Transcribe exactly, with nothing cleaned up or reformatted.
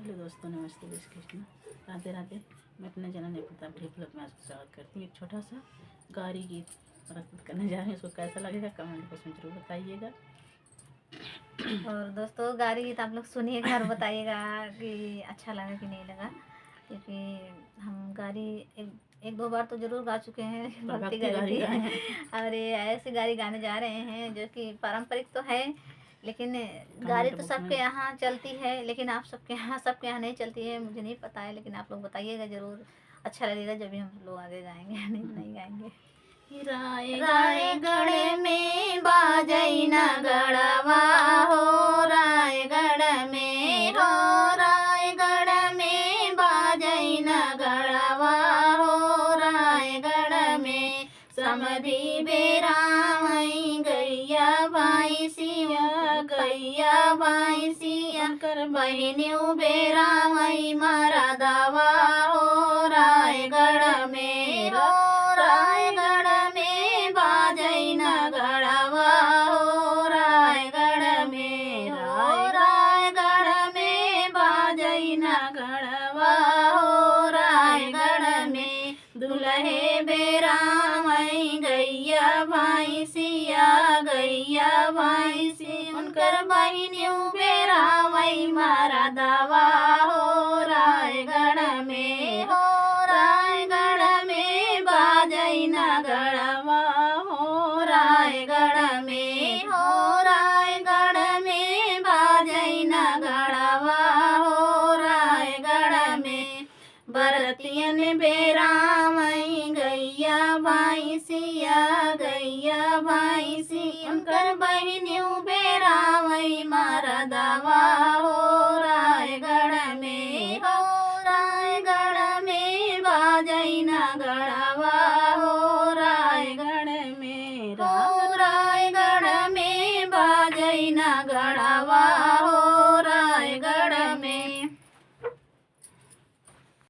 हेलो दोस्तों, नमस्ते, जय श्री कृष्ण, राधे राधे। मैं अपने चैनल नेहा प्रताप ढेपलक में आपका स्वागत करती हूँ। एक छोटा सा गारी गीत प्रस्तुत करने जा रही हूँ। इसको कैसा लगेगा, कमेंट बॉक्स में जरूर बताइएगा। और दोस्तों, गारी गीत आप लोग सुनिएगा और बताइएगा कि अच्छा लगा कि नहीं लगा, क्योंकि हम गारी एक, एक दो बार तो जरूर गा चुके हैं, लेकिन पर भक्ति भक्ति गारी गारी थी। गाए हैं। और ये ऐसी गारी गाने जा रहे हैं जो कि पारंपरिक तो है, लेकिन गारी कमेंट तो बॉक्स सबके में यहाँ चलती है, लेकिन आप सबके यहाँ, सबके यहाँ नहीं चलती है, मुझे नहीं पता है, लेकिन आप लोग बताइएगा जरूर, अच्छा लगेगा जब भी हम लोग आगे गाएंगे, नहीं तो नहीं गाएंगे। रायगढ़ में बाजै नगड़वा हो, रायगढ़ में हो, रायगढ़ में बाजै नगड़वा हो, रायगढ़ में समधी बेरावै गैया भैंसिया, गैया भैंसिया, उनकर बहिनी बेरावै मरदवा हो, रायगढ़ में हो, रायगढ़ में बाजै नगड़वा हो, रायगढ़ में हो, रायगढ़ में बाजै नगड़वा हो, रायगढ़ में दुलहे बेरावै गैया भैंसिया, गैया भैंसी, उनकर बहिनी बेरावै मरदवा हो, रायगढ़ में हो, रायगढ़ में बाजै नगड़वा हो, रायगढ़ में हो, रायगढ़ में बाजै नगड़वा हो, रायगढ़ में बरतियन बेरावै गैया भैंसिया, गैया भैंसी, उनकर बहिनी बेरावै मरदवा हो, रायगढ़ में हो, रायगढ़ में बाजै नगड़वा हो, रायगढ़ में हो।